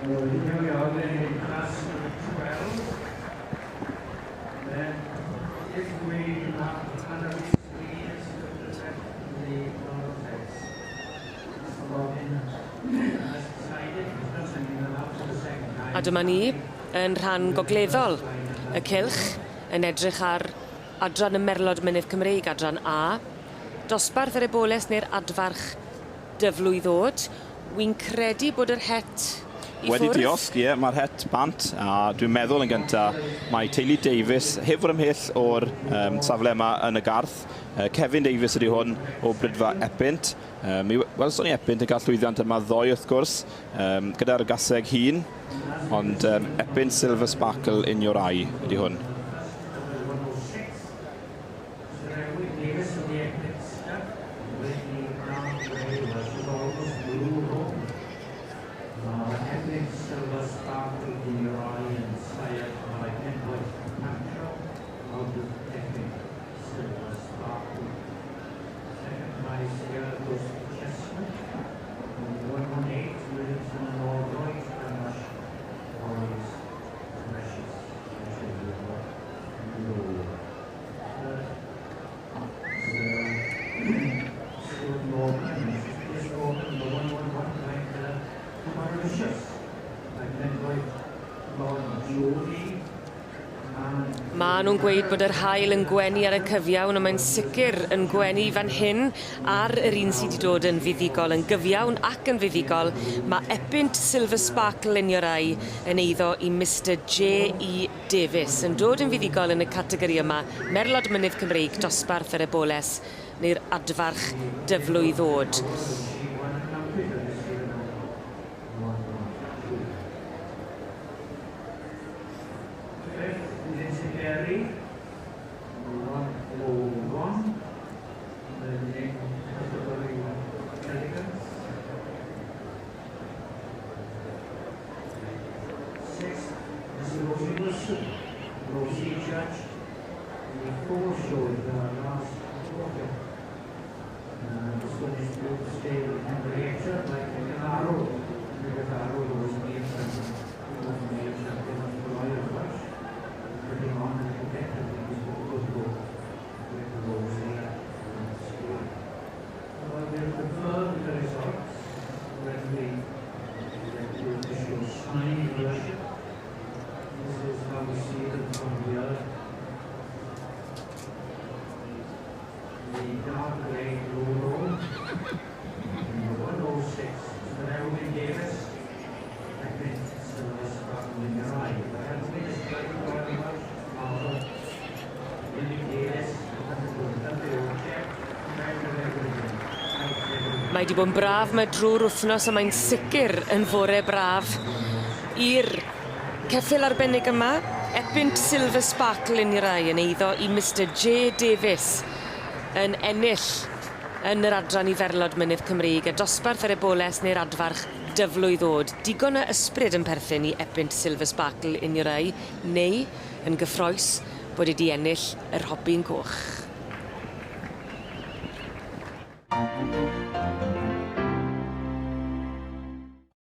Well, here we are then in class number 12. Then if we have Annalise Rees to present the Northex. Robin has decided he's not sending them out for the second time. A dyma ni yn rhan gogleddol y cylch yn edrych ar adran y Merlod Mynydd Cymreig, adran A. Dosbarth yr eboles neu'r adfarch dyflwydd oed. Wi'n credu bod yr het i Wedi ffwrdd. diosg, ie, mae'r het bant, a dwi'n meddwl yn gynta, mae teulu Davies, heb fod ymhell o'r um, safle yma yn y garth. Uh, Kevin Davies ydy hwn o Brydfa Epynt. Um, mi welson ni Epynt yn cael llwyddiant yma ddoe wrth gwrs, um, gyda'r gaseg hun, ond um, Epynt Silver Sparkle in Your Eye ydy hwn. Maen nhw'n gweud bod yr haul yn gwenu ar y cyfiawn, ond mae'n sicr yn gwenu fan hyn ar yr un sydd wedi dod yn fuddugol, yn gyfiawn ac yn fuddugol. Mae Epynt Silver Sparkle in Your Eye yn eiddo i Mister J.E. Davies, yn dod yn fuddugol yn y categori yma, Merlod Mynydd Cymreig, Dosbarth yr Eboles, neu'r Adfarch Dyflwydd Ddod. Sixth, Mr Rosie Wilson, Rosie Judge, the fourth show in the last quarter. Uh, this one is built to stay with Henrietta by Arrow. Henrietta Arrow was made was made champion of the Royal Welsh. Putting on a little bit, I think he's good go with Rosie and Stuart. Well, we'll confirm the results when we get the official sign version. This is how we see them from here. The dark grey logo, number 106, Sir Elwyn Davies, Epping Silver Sparkle in your eye. But Elwyn is playing Royal Welsh, Marvel, William Davies, Mae 'di bod yn braf 'ma drw'r wthnos a mae'n sicr yn fore braf i'r ceffyl arbennig yma, Epynt Silver Sparkle in your eye yn eiddo i Mister J Davies yn ennill yn yr adran i ferlod Mynydd Cymreig y dosbarth yr eboles neu'r adfarch dyflwydd o'd. Digon o ysbryd yn perthyn i Epynt Silver Sparkle in your eye neu yn gyffrous bod e 'di ennill yr hobin coch.